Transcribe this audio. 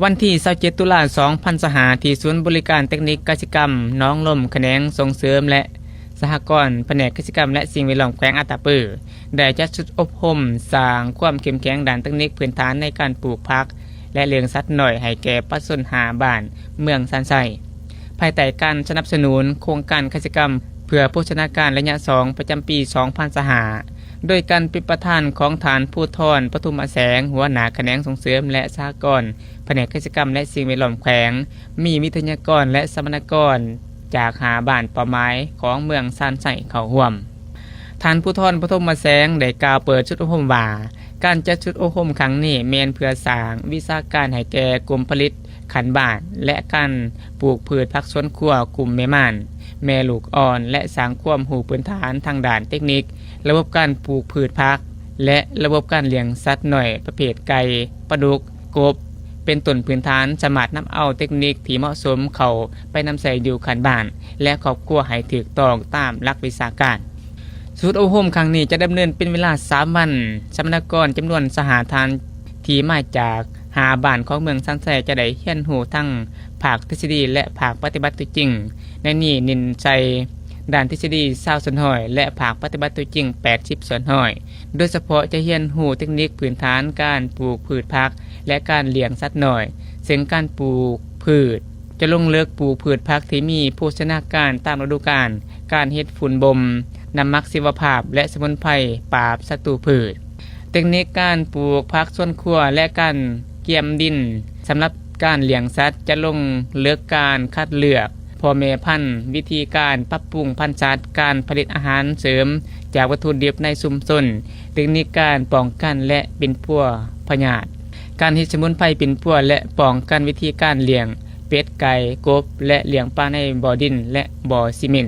ວັນທີຊາວເຈັດ ຕຸລາ ສອງພັນຊາວຫ້າ ທີ່ສູນບໍລິການເຕັກນິກກະສິກຳໜອງລົມ ຂະແໜງສົ່ງເສີມ ແລະ ສະຫະກອນ ພະແນກກະສິກຳ ແລະ ສິ່ງແວດລ້ອມ ແຂວງອັດຕະປື ໄດ້ຈັດຊຸດອົບຮົມສ້າງຄວາມເຂັ້ມແຂງດ້ານເຕັກນິກພື້ນຖານໃນການປູກຜັກ ແລະ ລ້ຽງສັດນ້ອຍໃຫ້ແກ່ປະຊາຊົນຫ້າບ້ານເມືອງຊານໄຊ ພາຍໃຕ້ການສະໜັບສະໜູນໂຄງການກະສິກຳເພື່ອໂພຊະນາການໄລຍະສອງ ປະຈຳປີສອງພັນຊາວຫ້າ ໂດຍການເປັນປະທານຂອງທ່ານ ພູທອນ ປະທຸມມະແສງ ຫົວໜ້າຂະແໜງສົ່ງເສີມ ແລະ ສະຫະກອນ ພະແນກກະສິກຳ ແລະ ສິ່ງແວດລ້ອມແຂວງ, ມີວິທະຍາກອນ ແລະ ສຳມະນາກອນຈາກຫ້າບ້ານເປົ້າໝາຍຂອງເມືອງຊານໄຊເຂົ້າຮ່ວມ. ທ່ານ ພູທອນ ປະຖົມມະແສງ ໄດ້ກ່າວເປີດຊຸດອົບຮົມວ່າ, ການຈັດຊຸດອົບຮົມຄັ້ງນີ້ແມ່ນເພື່ອສ້າງວິຊາການໃຫ້ແກ່ກຸ່ມຜະລິດຂັ້ນບ້ານ ແລະ ການປູກພືດຜັກສວນຄົວກຸ່ມແມ່ມານ, ແມ່ລູກອ່ອນ ແລະ ສ້າງຄວາມຮູ້ພື້ນຖານທາງດ້ານເຕັກນິກ, ລະບົບການປູກພືດຜັກ ແລະ ລະບົບການລ້ຽງສັດນ້ອຍປະເພດໄກ່, ປາດຸກ, ກົບ ເປັນຕົ້ນພື້ນຖານ ສາມາດນຳເອົາເຕັກນິກທີ່ເໝາະສົມເຂົ້າໄປນຳໃຊ້ຢູ່ຂັ້ນບ້ານ ແລະ ຄອບຄົວໃຫ້ຖືກຕ້ອງຕາມຫຼັກວິຊາການ. ຊຸດອົບຮົມຄັ້ງນີ້ຈະດຳເນີນເປັນເວລາສາມວັນ. ສຳມະນາກອນຈຳນວນຊາວຫ້າທ່ານ ທີ່ມາຈາກຫ້າບ້ານຂອງເມືອງຊານໄຊ ຈະໄດ້ຮຽນຮູ້ທັງພາກທິດສະດີ ແລະ ພາກປະຕິບັດຕົວຈິງ. ໃນນີ້ເນັ້ນໃສ່ດ້ານທິດສະດີຊາວສ່ວນຮ້ອຍ ແລະ ພາກປະຕິບັດຕົວຈິງແປດສິບສ່ວນຮ້ອຍ. ໂດຍສະເພາະຈະຮຽນຮູ້ເຕັກນິກພື້ນຖານການປູກພືດຜັກ ແລະ ການລ້ຽງສັດນ້ອຍ, ເຊິ່ງການປູກພືດຈະລົງເລິກປູກພືດຜັກທີ່ມີໂພຊະນາການຕາມລະດູການ, ການເຮັດຝຸ່ນບົ່ມ, ນ້ຳໝັກຊີວະພາບ ແລະ ສະໝຸນໄພປາບສັດຕູພືດ. ເຕັກນິກການປູກຜັກສວນຄົວ ແລະ ການກຽມດິນສຳລັບການລ້ຽງສັດ ຈະລົງເລິກການຄັດເລືອກພໍ່ແມ່ພັນ, ວິທີການປັບປຸງພັນສັດ, ການຜະລິດອາຫານເສີມຈາກວັດຖຸດິບໃນຊຸມຊົນ, ເຕັກນິກການປ້ອງກັນ ແລະ ປິ່ນປົວພະຍາດ, ການເຮັດສະໝຸນໄພປິ່ນປົວ ແລະ ປ້ອງກັນ, ວິທີການລ້ຽງເປັດ, ໄກ່, ກົບ ແລະ ລ້ຽງປາໃນບໍ່ດິນ ແລະ ບໍ່ຊີເມັນ.